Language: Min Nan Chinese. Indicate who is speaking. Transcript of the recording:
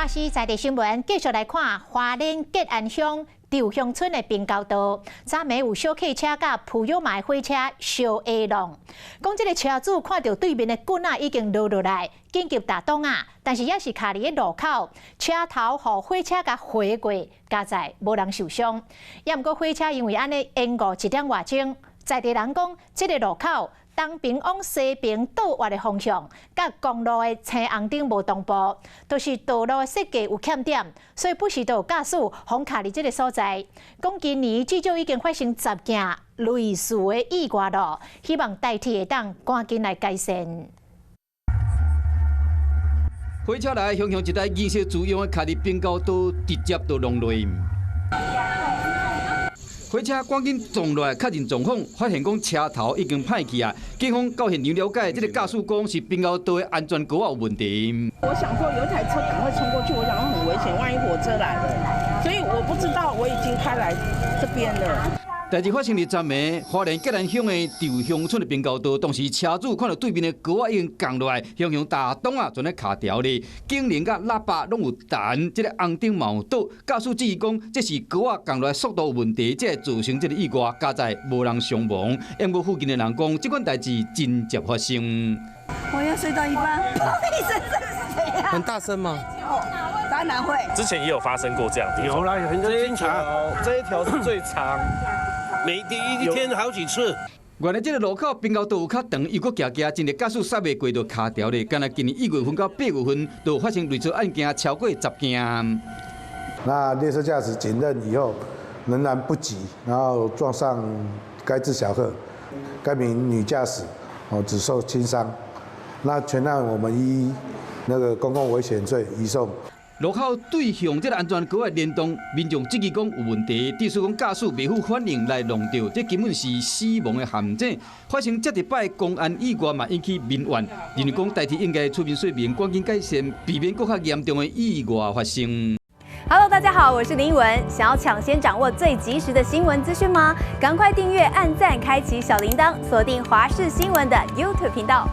Speaker 1: 華視在地新聞繼續來看花蓮吉安鄉稻香村的平交道，昨暝有小客車佮普悠瑪的火車相挨撞。講這个車主看著對面的棍仔已經落落來，緊急踏擋仔，但是猶是卡佇咧路口，車頭予火車共橫過，佳哉無人受傷。猶毋過火車因為按呢延誤一點外鐘，在地人講這个路口東爿往西爿倒彎的方向，佮公路的青紅燈無同步，就是道路的設計有欠點，所以不時都有駕駛予卡佇這个所在。講今年至少已經發生10件類似的意外咯，希望台鐵會當趕緊來改善。
Speaker 2: 火車來雄雄一台銀色自用的卡佇平交道，直接就撞落。火車趕緊撞落來，確認狀況，發現講車頭已經歹去啊！警方到現場了解，這个駕駛講是平交道的安全鈎仔有問題。
Speaker 3: 我想說有一台車趕快衝過去，我想說很危險，萬一火車來了，所以我不知道我已經開來這邊了。
Speaker 2: 代誌發生佇昨暝，花蓮吉安鄉的稻香村的平交道，當時車主看著對面的高仔已經降落來，雄雄踏擋仔，全咧卡牢咧，警鈴佮喇叭攏有彈，這个紅燈嘛有倒。駕駛質疑講，這是高仔降落來速度有問題，才會造成這个意外，佳哉無人傷亡。毋過附近的人講，這款代誌真常發生。
Speaker 4: 我要睡到一半，砰一聲，這是怎樣？
Speaker 5: 很大聲嗎？
Speaker 4: 當然會。
Speaker 6: 之前也有發生過這樣。
Speaker 7: 有啦，很經常。
Speaker 5: 這一條是最長。
Speaker 7: 每天一天好幾次。
Speaker 2: 原來這个路口平交道有較長，又閣行行，真濟駕駛剎袂過就卡牢咧。干焦今年1月份到8月份，就發生類似案件超過10件。
Speaker 8: 那列車駕駛檢認以後，仍然不及，然後撞上該自小客，該名女駕駛哦只受輕傷。那全案我們依那個公共危險罪移送。
Speaker 2: 路口對向這个安全鈎仔連動，民眾質疑講有問題，致使講駕駛袂赴反應來撞著，這根本是死亡的陷阱。發生這一擺公安意外嘛，引起民怨，認為講台鐵應該出面說明，趕緊改善，避免閣較嚴重的意外發生。
Speaker 9: Hello，大家好，我是林文。想要搶先掌握最及時的新聞資訊嗎？趕快訂閱、按讚、開啟小鈴鐺，鎖定華視新聞的 YouTube 頻道。